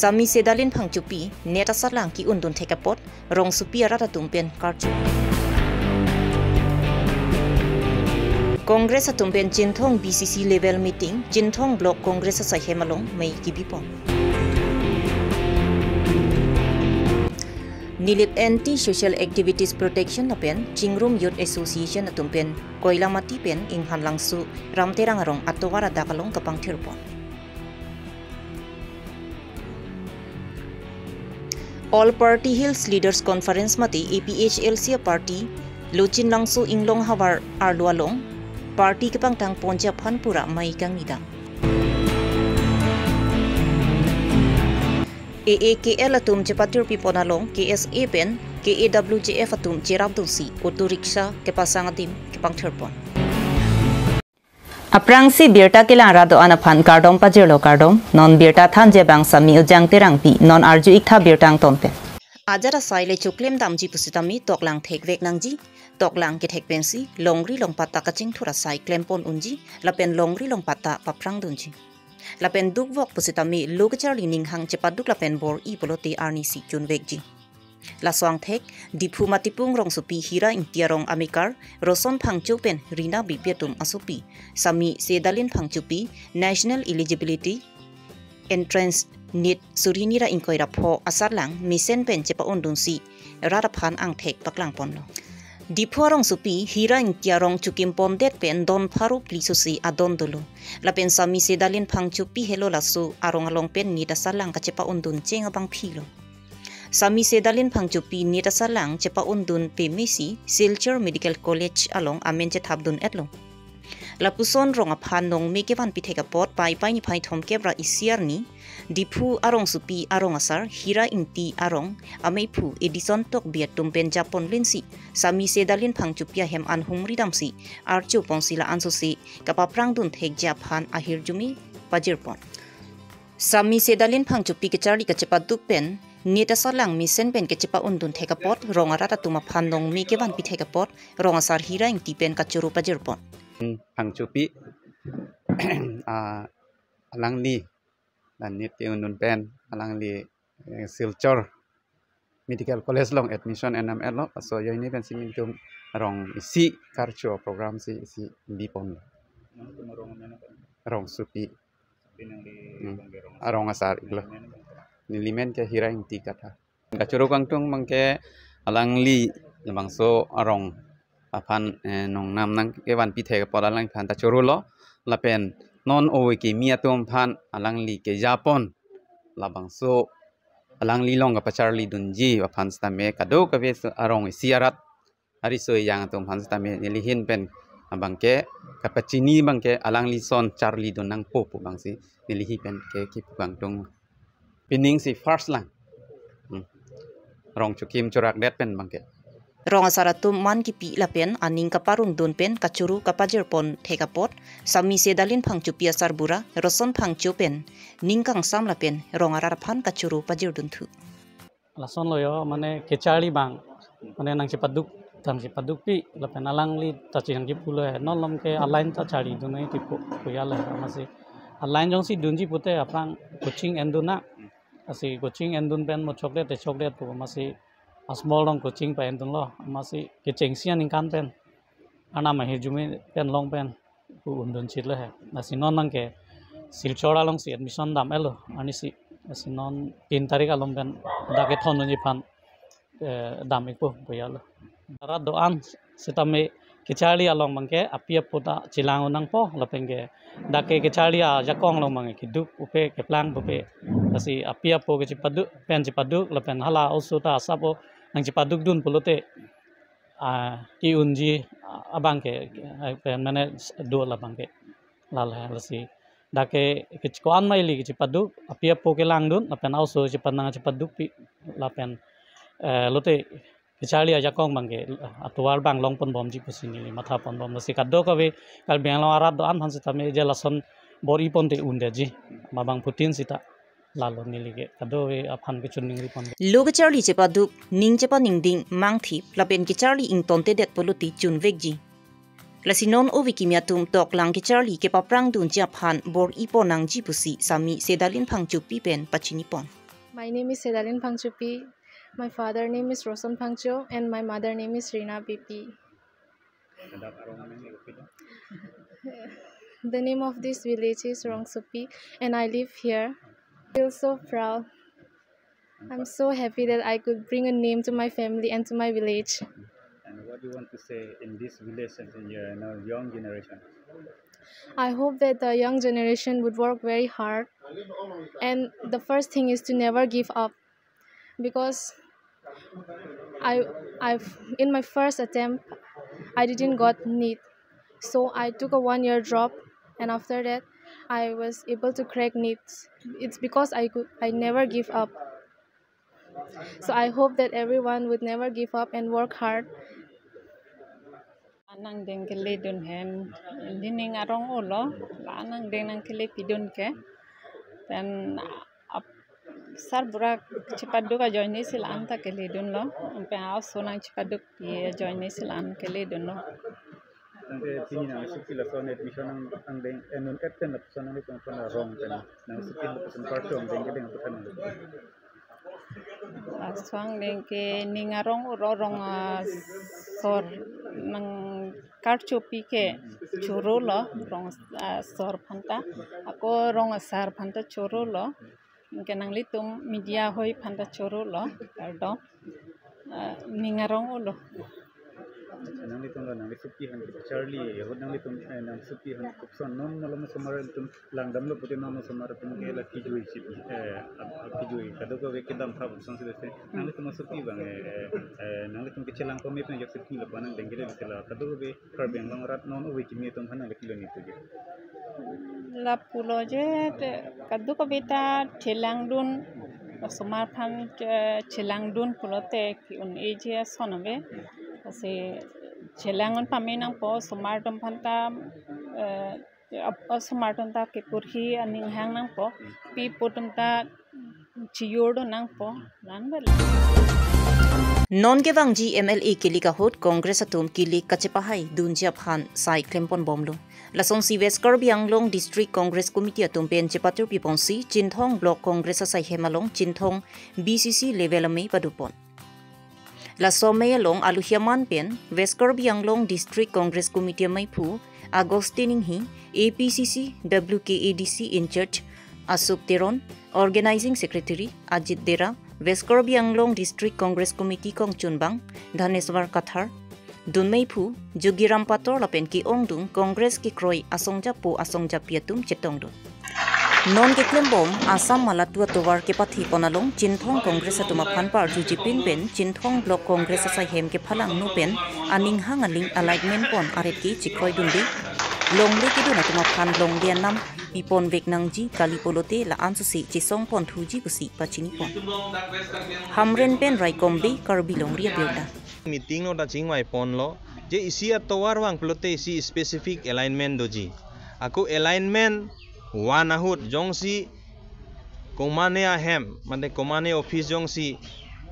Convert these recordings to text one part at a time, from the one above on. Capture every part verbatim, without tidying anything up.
Sami Sedalin Phangchopi, NEET asatlang ki-undun thek apot, rongsopi arat atum pen karju. Congress atum pen Chinthong B C C level meeting, Chinthong Block Congress asaihem along mei kibipon. Nilip Anti Social Activities Protection lapen Chingrum Youth Association atum pen Koilamati pen Inghan Langso Ramterang arong atovar adak along kapangthirpon. All Party Hills Leaders Conference mate A P H L C a party Lochin Langso Inglong havar arlo along party kepangthang ponji aphan pura mei kangnidam. A A K L atum chepatirpipon along K S A pen K A W J F atum cherapdunsi auto rickshaw kepasang adim kepangthirpon. Aphrangsi birta kelang rat do-an aphan kardom pajirlo kardom, non birta thanji abang Sami Ujang Terangpi, non arju iktha birta angton pen. Ajat asai le choklem damji pusitame toklang thekvek nangji, toklang kethek pensi, longri longpat ta kachingthur asai klempon unji, lapen longri longpat ta paphrangdunji. Lapen dukvok pusitame lo kacharli ninghang chepaduk lapen bor-i pulote arnisi chunvekji. Laso angthek, Diphu Matipung rongsopi Hira Ingti arong amekar, Roson Phangcho pen Rina Beypi atum asopi, Sami Sedalin Phangchopi, National Eligibility Entrance NEET suri hini ra ingkoi ra pho asatlang mesen pen chepa-undunsi, rat aphan angthek paklangponlo. Diphu arongsopi Hira Ingti arong chokimpondet pen don pharo phli sosi adon dolo. Lapen Sami Sedalin Phangchopi helo laso arong along pen NEET asatlang kachepa-undun cheng abangphilo. Sami Sedalin Phangchopi NEET asatlang chepa-undun pemesi Silchar Medical College along amen chethapdun-etlo. Lapuson rong aphan nongme kevanpi thek apot Paipai niphai thomkep ra isi arni, Diphu arongsopi arong asar Hira Ingti arong ameiphu Edison Tokbi atum pen japon linsi, Sami Sedalin Phangchopi ahem an humri damsi, archo pongsi la-an sosi kapaphrangdun thekji aphan ahirjume pajirpon. Sami Sedalin Phangchopi kacharli kachepaduk pen, NEET asatlang mesen pen kachepa-undun thek apot, rong arat atum aphan nongme kevanpi thek apot, rong asar Hira Ingti pen kachoro pajirpon. Phangchopi, ah, alangli, dan NEET ke-undun pen, alangli, eh, Silchar Medical College along admission enam-etlo, laso ajoine pensi nelitum rong isi karcho program si isi bipon. Rongsopi. Hmm. Arong asar iklo. Neli men ke Hira Ingti Katha. Kachoro kangtung abangke alangli labangso arong aphan, eh, nongnam nangkevanpi thek apot alangphan ta chorolo, lapen non ove kimi atum aphan alangli kejapon labangso alangli along kapacharlidunji aphan sitame kadokave arong isi arat ariso ejang atum aphan sitame neli ahin pen abangke kapachini abangke alangli ason charlidun nangpo pu abangsi neli ahin pen ke kipu kangtung. Pining si first lang. Hmm. Rong chokim chorakdet pen abangke. Rong asar atum man kipi lapen aning kaparongdun pen kachoro kapajirpon thek apot, Sami Sedalin Phangchopi asarbura, Roson Phangcho pen ning kangsam lapen rong arat aphan kachoro pajirdunthu. Lasonlo jo, mane kecharli abang, mane nangchepaduk, nangchepadukpi, lapen alangli ta chinang kipulo he, non malom ke a-line ta charlidun nangji pu, pu ya le, amatsi a-line jongsi dunji pute aphrang coaching endun nang, lasi coaching endun pen mo chokdet te chokdet pu, amatsi a-small rong coaching pa-endunlo, amatsi kechengsi aningkan pen, arnam ahirjume pen long pen pu undun chitlo he. Lasi non abangke Silchar alongsi admission dam-etlo, arnisi. Lasi non tin tarik along pen dak kethondunji aphan, eh, dam-ikpo pu ya lo. Rat do-an sitame kecharli along abangke api apo ta chelang un nangpo, lapen ke dak ke kecharli ajakong along abangke keduk upe keplang pupe. Lasi api apo kechepaduk, pen chepaduk, lapen hala oso ta asap o nangchepadukdun pulote, ah, ke-unji, ah, abangke, ah, pen mane do labangke. Lal he lasi. Dak ke, ke ko-an ma ili kechepaduk, api apo kelangdun, lapen oso chepanang chepadukpi, lapen, eh, lote kecharli ajakong abangke, atovar abang longponbomji pusi neli mathaponbom. Lasi kadokave Karbi Anglong arat do-an aphan sitame je lason bor-iponte undetji, ma bangphutin sita. Lalo neli ke kadokave aphan kechoningriponbom. Lo kecharli chepaduk, ning chepaningding, mangthip, lapen kecharli ingtontedet pulote chunvekji. Lasi non ove kimi atum toklang kecharli kepaphrangdunji aphan bor-ipon nangji pusi Sami Sedalin Phangchopi pen pachinipon. My name is Sedalin Phangchopi. My father name is Roson Phangcho and my mother name is Rina Beypi. Ladak arong nangli kopi do? The name of this village is Rongsopi and I live here. I feel so proud. I'm so happy that I could bring a name to my family and to my village. And what do you want to say in this village and in your, you know, young generation? I hope that the young generation would work very hard. And the first thing is to never give up, because I, I've, in my first attempt, I didn't got NEET. So I took a one year drop, and after that, I was able to crack NEET. It's because I could, I never give up. So I hope that everyone would never give up and work hard. Nangdeng keledun hen, nening arong olo, la nangdeng nangkelepidun ke. Then, ap-, sarbura chepaduk ajoine si la-an ta keledunlo. Anpen a-oso nangchepadukpi ajoine si la-an keledunlo. Nangke pini nangsopi lason admission nang, nangdeng, eh, non-et pen lapuson nanglitum aphan arong pen nangsopi lapuson parcho angdeng kedeng aphan nang. Laso angdeng ke ning arong oro rong, ah, sor nangkarchopi ke chorolo, rong, ah, sor aphanta, ako rong asar aphanta chorolo. Anke nanglitum media hoi aphanta chorolo, kardom, ah, ning arong olo. Nanglitum la nangsopi aphan kecharli, ahut nanglitum, eh, nangsopi aphan kopuson non malom osomar atum langdamlo pute non osomar atum ke la kijui chip, eh, ap-, ap-, kijui kadokave kedam thap son si dese. Nanglitum asopi abang, eh, eh, eh, nanglitum kechelang pame pen jak sopi lapu nangdeng kele dese la kadokave Karbi Anglong arat non ove kimi atum aphan nangkepilo nelitum ke. Lapulo je te kadokave ta chelangdun, osomar aphan, eh, chelangdun pulote ki-un-e je ason ave. Lasi chelang-un pame nangpo, osomar atum aphanta, eh, ap-, osomar atum ta kekurhi aning hang nangpo, pi pu atum ta chiyordun nangpo, la-an vel. Non kevangji M L A kelik ahut Congress atum kelik kachepahaidunji aphan sai klemponbomlo. Lasonsi West Karbi Anglong District Congress Committee atum pen chepatirpiponsi Chinthong Block Congress asaihem along Chinthong B C C level amei padopon. Laso amei along aluhi aman pen West Karbi Anglong District Congress Committee ameiphu Augustine Inghi, A P C C W K A D C in-charge Ashok Teron, Organizing Secretary Ajit Dera, West Karbi Anglong District Congress Committee kongchunbang Dhaneswar Kathar, dunmeiphu Jogiram Pator lapen ke-ongdung Congress kekroi asongjapo asongjapi atum chetongdun. Non keklembom Assam Malatu atovar kepathepon along Chinthong Congress atum aphan parjuji pinpen Chinthong Block Congress asaihem kephalangno pen aning hang aling alignment pon aret ke chekroidunde. Longle kedun atum aphan longle anam piponvek nangji kali pulote la-an sose chesongponthuji pusi pachinipon. Hamren pen Raikom Bey, Karbi Longri Abirta. Meeting along ta chingvaiponlo je isi atovar vang pulote isi specific alignment doji. Ako alignment van ahut jongsi komane ahem, mate komane office jongsi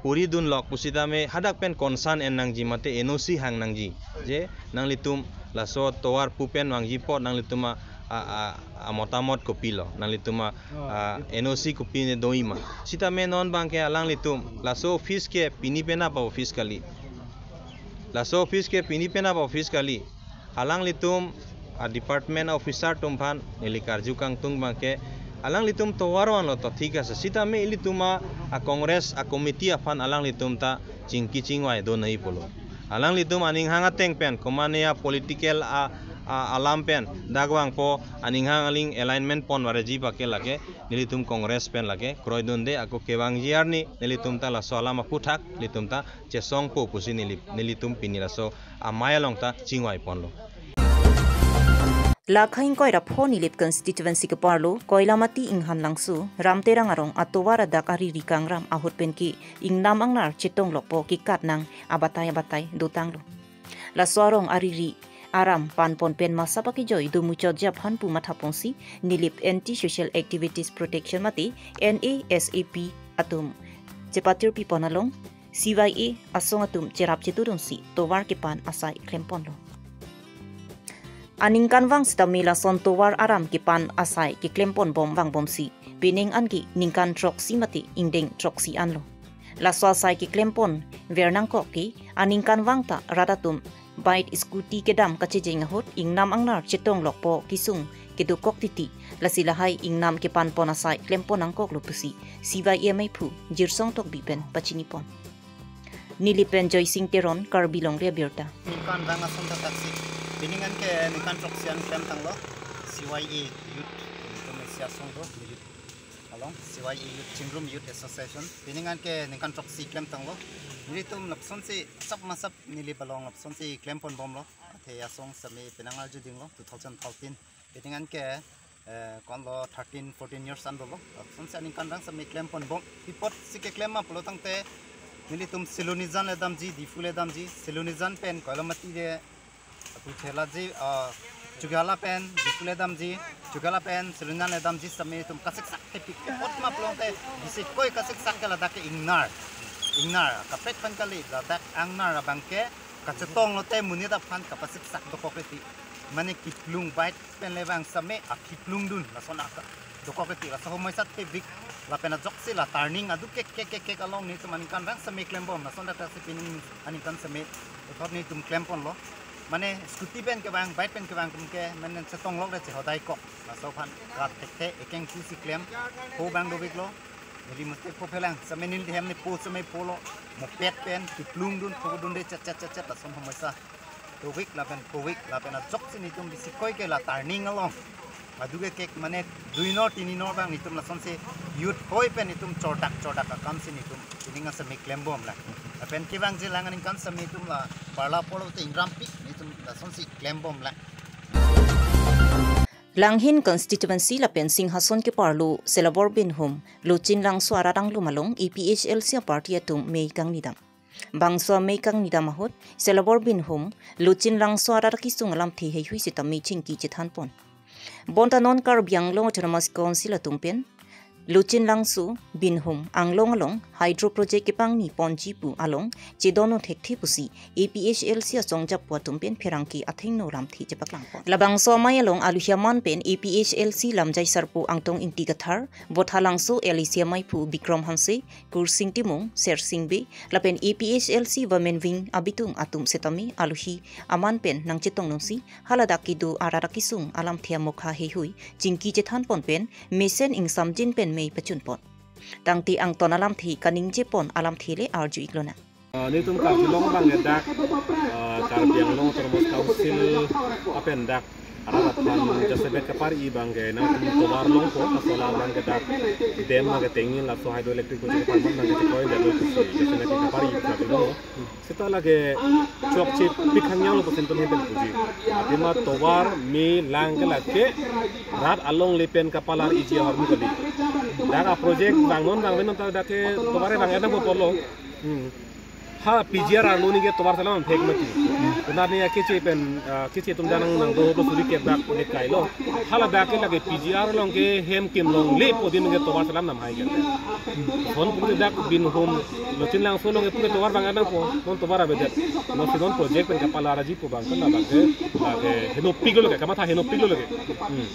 puridunlok pusitame hadak pen concern en nangji mate N O C hang nangji. Je nanglitum laso tovar pu pen vangji apot nanglitum a, a, a, amotamot kopilo, nanglitum a, a, N O C kopine doima. Sitame non abangke alanglitum laso office ke pini penap a-office kali. Laso office ke pini penap a-office kali. Alanglitum a-department officer atum aphan neli karju kangtung abangke alanglitum tovar vanlo to thik ase. Sitame ilitum a, a-Congress a-committee aphan alanglitum ta chingki chingvai do nai pulo. Alanglitum aning hang ateng pen, komane a-political a, a, alam pen dak vangpo, aning hang aling alignment pon vareji abangke lake nelitum Congress pen lake kroidunde, ako kevangji arni nelitum ta laso alam aphuthak nelitum ta chesongpo pusi neli, nelitum pini laso amei along ta chingvaiponlo. Lakha ingkoi ra pho Nilip constituency keparlo Koilamati Inghan Langso, Ramterang arong atovar adak ariri kangram ahut pen ke ingnam angnar chetonglokpo kekat nang abatai abatai dotanglo. Laso arong ariri aram panpon pen masa pakejoi domuchotji aphan pu mathaponsi Nilip Anti Social Activities Protection mate N A S A P atum chepatirpipon along C Y A asong atum cherap chetudunsi tovar kepan asai klemponlo. Aningkanvang sitame lason tovar aram kepan asai keklempon bom vangbomsi, penang anke ningkan throksi mate ingdeng throksi anlo. Laso asai keklempon ver nangkok ke aningkanvang ta rat atum bike scooty kedam kachejeng ahut ingnam angnar chetonglokpo kesung kedokok titi, lasi lahai ingnam kepanpon asai klempon nangkoklo pusi C Y A maiphu Jirsong Tokbi pen pachinipon. Neli pen Joysing Teron, Karbi Longri Abirta. Ningkan rang ason ta taksi. Pining anke ningkan throksi an klemtanglo. C Y A Youth, nelitum isi asong do, neli along C Y A Youth, Chingrum Youth Association. Pining anke ningkan throksi klemtanglo. Nelitum lapsonsi sap masap neli palong lapsonsi klempon bomlo. Athe asong sitame penang arjudinglo, two thousand thirteen. Pining anke, eh, konlo thirteen, fourteen years an dolo. Lapsonsi aningkan rang sitame klempon bom. Pi apotsi keklem ma pulo tangte nelitum Silonijan le damji, Diphu le damji, Silonijan pen Koilamati le apu thela ji, ah, Chokihola pen Diphu le damji, Chokihola pen Silonijan le damji sitame itum kasiksak thepik apot ma pulo tangte, bisi koi kasiksak ke ladak ke ingnar. Ingnar, kaprek pen kali, ladak angnar abang ke kachetong lote monit aphan kapasiksak dokok reti. Mane kiplung bike pen le vang sitame akiplung dun lason aka dokok reti, laso homoi sat thepik. Lapen ajoksi la turning adu kek kek kek kek along nelitum aningkan rang sitame klembom, lason dak si pining aningkan sitame puthot nelitum klemponlo. Mane scooty pen kevang, bike pen kevang atum ke mane chetonglok le chehodai kok. Laso aphan rat thekthe ekeng pusi klem ho bang doveklo. Neli mesti po phelang, sitame neli hem ne po sitame polo, moped pen kiplung dun, po dun de chet chet chet chet, lason homoi sa. Dovek lapen povek lapen ajoksi nelitum bisi koi ke la turning along adu ke kek mane dui nor tini nor bang nelitum lasonsi youth hoi pen nelitum chordak chordak akamsi nelitum pining an sitame klembom lang. Lapen kevangji lang aningkan sitame nelitum la parla polo te ingrampik nelitum lasonsi klembom lang. Langhin constituency lapen Singhason keparlo Selabor Binhum, Lochin Langso arat anglum along A P H L C aparty atum mei kangnidam. Bangso amei kangnidam ahut, Selabor Binhum, Lochin Langso arat akesung alamthe heihui sitame chingki chethanpon. Bonta non Karbi Anglong Autonomous Council atum pen Lochin Langso, Binhum, Anglong along hydro project kepangni ponji pu along chedon un thekthe pusi A P H L C asong japo atum pen pherangke athengno lamthe chepaklangpon. Labangso amei along aluhi aman pen A P H L C lamjai sarpo Angtong Ingti Kathar, Bothalangso L A C amaiphu Bikrom Hanse, Kursing Timung, Sersing Bey, lapen A P H L C Women Wing abitung atum sitame aluhi aman pen nangchetong nungsi, haladak kedo arat akesung alamthe amokha heihui chingki chethanpon pen mesen ingsamjin pen mei pachunpon. Tangte angton alamthe kaningjepon alamthe le arju-iklonang. Ah, nelitum Karbi Anglong abang ke dak, ah, Karbi Anglong Autonomous Council apen dak arat aphan jasemet kapari abang ke nangtum tovar longpo, laso alam abang ke dak dam abang ke tengil, laso hydroelectric project aphan abang ke chekoi dam lo pusi jasemet kapari Karbi Anglong. Seta lake chokche pik hangnyang lo pusi nelitum hem pen puji. Athema tovar me lang ke lake rat alongle pen kapalar-iji ahormu kali. Dak a project vangnon vangve non ta dak ke tovar vang-et nangpo pulo. Hmm. Ha P G R arlo ni ke tovar selam phek mati. Konat ni akeche pen, ah, keche atum dak nang nangdo lo suri ke dak le kailo. Haladak ke lake P G R along ke hem kim longle pu adim ke tovar selam namhai ke. Hon pute dak Binhum Lochin Langso along ke pute tovar vang-et nangpo, non tovar avedet. Non si non project pen kapalar-iji pu abang ke labang ke, lake henopiklo lake, kamatha henopiklo lake. Hmm.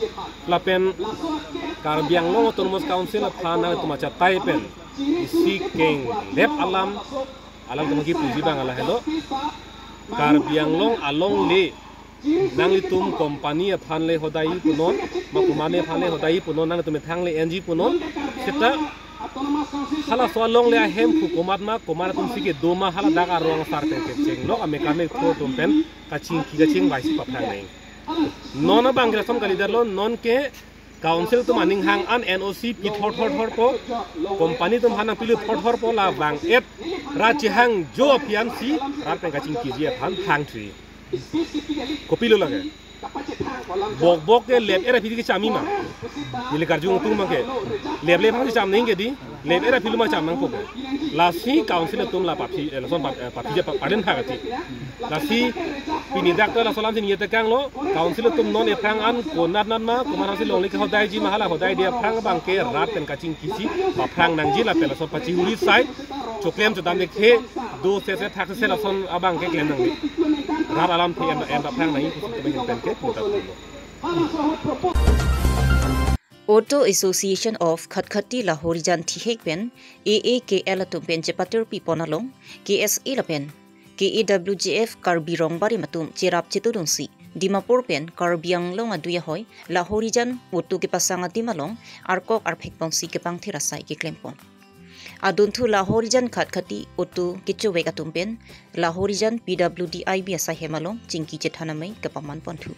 Lapen Karbi Anglong Autonomous Council aphan nangtum achatai pen isi kenglep alam, alangtum kipuji abang lahelo. Karbi Anglong alongle nanglitum company aphan le hodai punon, ma komatne aphan le hodai punon, nanglitum methang le enji punon. Seta halaso alongle ahemphu komat ma, komat atumsi kedo ma, haladak arong asar pen kecheng lok a mechanic tho atum pen kachingki kachingvaisi paphrang nang. Non abang ke lason kalidet lo, non ke Council atum aning hang an N O C pi thor thor thor po, company atum aphan nangpilut thor thor po, la vang-et rat chehangjo aphi ansi rat pen kachingkiji aphan hangtri. Kopilo lake? Bok bok ke lep-et aphi kecham-i ma? Neli karjung tung ma ke. Lep lep aphan cham nang ke di. Lem era pilu ma cham nangpo. Lasi council atum la paphi, eh, lason pap-, eh, paphi ja pa-, paden phak ati. Lasi pini dak to laso alam si ningje tekanglo, council atum non ephrang an konat nat ma, komat si longle ke hodaiji ma hala hodaiji aphrang abang ke rat pen kachingkisi, paphrang nangji lapen lason pachihuri sai, choklem chodam dekhe, do sese thak sese lason abang ke klem nangji. Rat alamthe en, en paphrang nangji pusi kemen pen ke puta pulo. Auto Association of Khatkhati Lahorijan thihek pen A A K L atum pen chepatirpi pon along K S A lapen K A W J F Karbi Rongbarim atum cherap chetudunsi Dimapur pen Karbi Anglong adui ahoi Lahorijan auto kepasang adim along arkok arphek ponsi kepangthir asai keklem pon. Adunthu Lahorijan Khatkhati auto kechevek atum pen Lahorijan P W D I B asai hem along chingki chethan amei kepaman ponthu.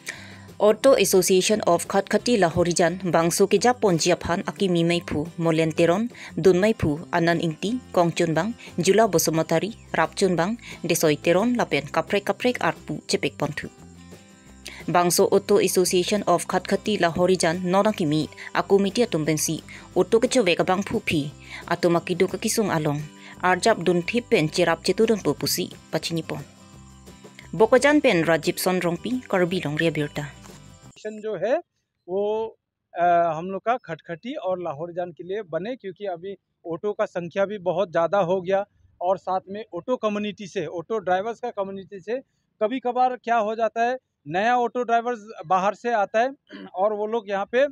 Auto Association of Khatkhati Lahorijan bangso kejap ponji aphan akimi meiphu Molen Teron, dun meiphu Anand Ingti, kongchunbang Jula Basumatary, rapchunbang Desoi Teron lapen kaprek kaprek arpu chepek ponthu. Bangso Auto Association of Khatkhati Lahorijan non akimi akomiti atum pensi auto kechevek abangphu aphi atum akeduk akesung along arjap dunthip pen cherap chetudunpo pusi pachini pon. Bokajan pen Rajiv Sonrongpi, Karbi Longri Abirta. जो है वो अ, हम लोग का खटखटी और लाहौरीजान के लिए बने, क्योंकि अभी ऑटो का संख्या भी बहुत ज़्यादा हो गया और साथ में ऑटो कम्युनिटी से, ऑटो ड्राइवर्स का कम्युनिटी से कभी कभार क्या हो जाता है, नया ऑटो ड्राइवर्स बाहर से आता है और वो लोग यहाँ पे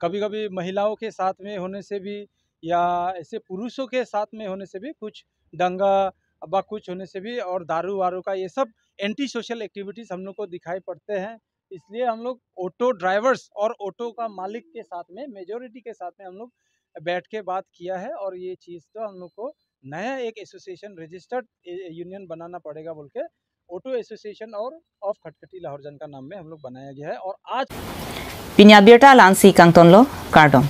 कभी कभी महिलाओं के साथ में होने से भी या ऐसे पुरुषों के साथ में होने से भी कुछ दंगा बा कुछ होने से भी और दारू वारू का ये सब एंटी सोशल एक्टिविटीज हम लोग को दिखाई पड़ते हैं। इसलिए हम लोग ऑटो ड्राइवर्स और ऑटो का मालिक के साथ में, मेजोरिटी के साथ में हम लोग बैठ के बात किया है और ये चीज़ तो हम लोग को नया एक एसोसिएशन रजिस्टर्ड यूनियन बनाना पड़ेगा बोल के ऑटो एसोसिएशन और ऑफ खटखटी लाहौरजान का नाम में हम लोग बनाया गया है। और आज Pini abirta la-ansi kangtonlo, kardom.